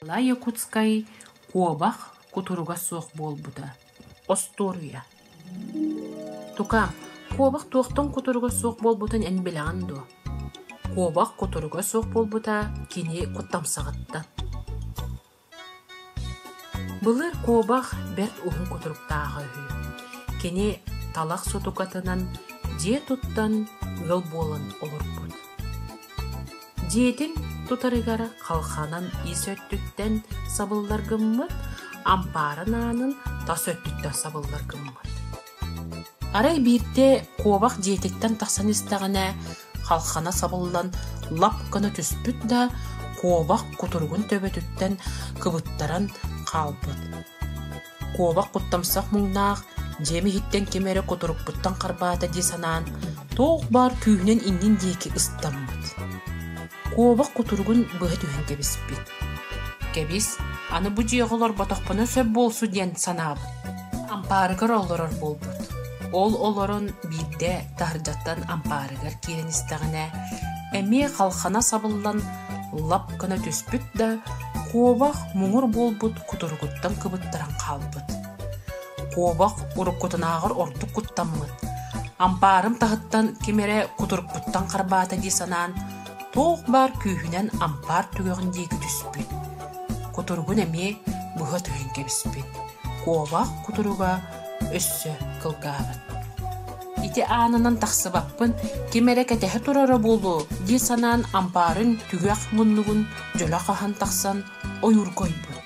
Николай Якутскай куобах кутуруга суох буолбута. Остуоруйа Тукаам, куобах туохтан кутуруга суох буолбутун эн билэҕин дуо? Куобах кутуруга суох буолбута кини куттамсаҕыттан. Былыр куобах бэрт уһун кутуруктааҕа үһү. Кини талах сутукатынан дьиэ туттан ыал буолан олорбут. Дьиэтин тутарыгар халханан ис өттүттэн сабыллар гыммыт, ампаарын аанын тас өттүттэн сабыллар гыммыт. Арай биирдэ куобах дьиэтиттэн тахсан истэҕинэ халхана сабыллан лап гына түспүт да, куобах кутуругун төбөтүттэн кыбыттаран хаалбыт. Куобах куттамсах муҥнаах дьиэм иһиттэн ким эрэ кутурукпуттан харбаата дии санаан, туох баар күүһүнэн иннин диэки ыстаммыт. Куобах кутуругун быһа түһэн кэбиспит. Кэбис, аны бу дьиэҕэ олорботохпуна сөп буолсу диэн санаабыт. Ампаарыгар олорор буолбут. Ол олорон биирдэ таһырдьаттан ампаарыгар киирэн истэҕинэ, эмиэ халхана сабыллан лап гына түспүт да, куобах муҥур буолбут кутуругуттан кыбыттаран хаалбыт. Куобах уруккутунааҕар ордук куттаммыт. Ампаарым таһыттан ким эрэ кутурукпуттан харбаата дии санаан, туох баар күүһүнэн ампаар түгэҕин диэки түспүт. Кутуругун эмиэ быһа түһэн кэбиспит. Куобах кутуруга өссө кылгаабыт. Ити аанынан тахсыбаппын, ким эрэ кэтэһэ турара буолуо дии санаан ампаарын түгэх муннугун дьөлө хаһан тахсан ойуурга ойбут.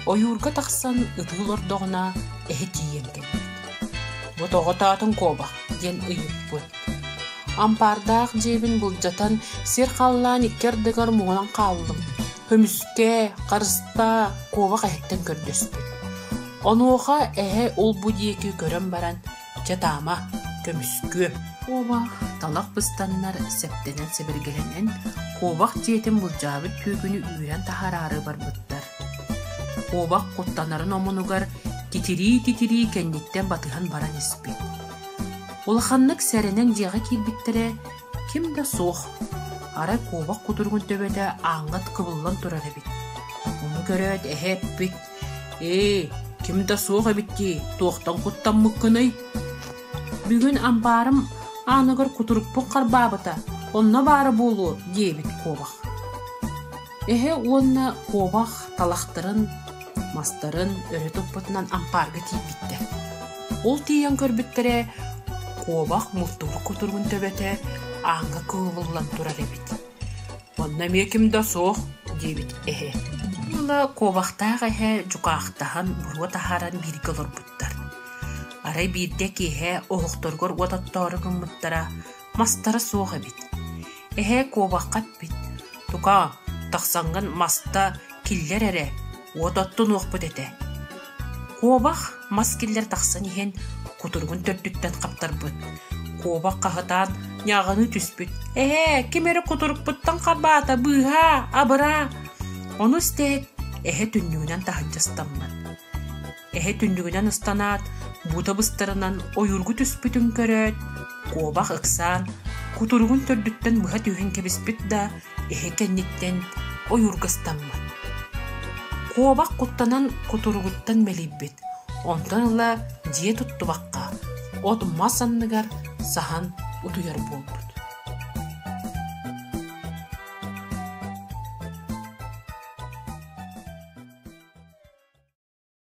Ойуурга тахсан ытыы олордоҕуна эһэ тиийэн кэлбит. «Бу тоҕо таатын куобах?» диэн ыйыппыт. Ампаардаах дьиэбин былдьатан сир-халлаан икки ардыгар муҥунан хааллым. Көмүскээ, харыстаа, куобах эһэттэн көрдөспүт. Онуоха эһэ ол-бу диэки көрөн баран Чэ таама, көмүскүөм. Куобах талах быстаннар сэптэнэн-сэбиргэлэнэн куобах дьиэтин былдьаабыт түөкүнү үүрэн таһаараары барбыттар. Куобах куттанарын омунугар титирии-титирии кэнниттэн батыһан баран испит. Улаханнык сэрэнэн дьиэҕэ киирбиттэрэ ким да суох. Арай куобах кутуругун төбөтө ааҥҥа кыбыллан турар эбит. Ону көрөөт эһэ эппит: «Ээ, ким да суох эбит дии, туохтан куттаммыккыный?» «Бүгүн ампаарым ааныгар кутурукпун харбаабыта, онно баара буолуо», диэбит куобах. Эһэ уонна куобах талахтарын, мастарын өрө туппутунан ампаарга тиийбиттэр. Ол тиийэн көрбүттэрэ, куобах мултуур кутуругун төбөтө ааҥҥа кыылыллан турар эбит. Онно эмиэ ким да суох, диэбит эһэ. Ыла куобахтаах эһэ дьукаахтаһан буруо таһааран бииргэ олорбуттар. Арай биирдэ киэһэ оһохторугар уот оттоору гыммыттара, мастара суох эбит. Эһэ куобахха эппит: «Тукаа, тахсаҥҥын маста киллэр эрэ, уот оттунуохпут этэ». Куобах мас киллэр тахсан иһэн кутуругун төрдүттэн хаптарбыт. Куобах хаһытаан ньааҕыныы түспүт: «Эһээ, ким эрэ кутурукпуттан харбаата, быыһаа, абыраа!» Ону истээт, эһэ түннүгүнэн таһырдьа ыстаммыт. Эһэ түннүгүнэн ыстанаат, буута быстарынан ойуурга түспүтүн көрөөт, куобах ыксаан, кутуругун төрдүттэн быһа түһэн кэбиспит да, эһэ кэнниттэн ойуурга ыстаммыт. Куобах куттанан кутуругуттан мэлийбит, онтон ыла дьиэ туттубакка, от-мас анныгар саһан утуйар буолбут.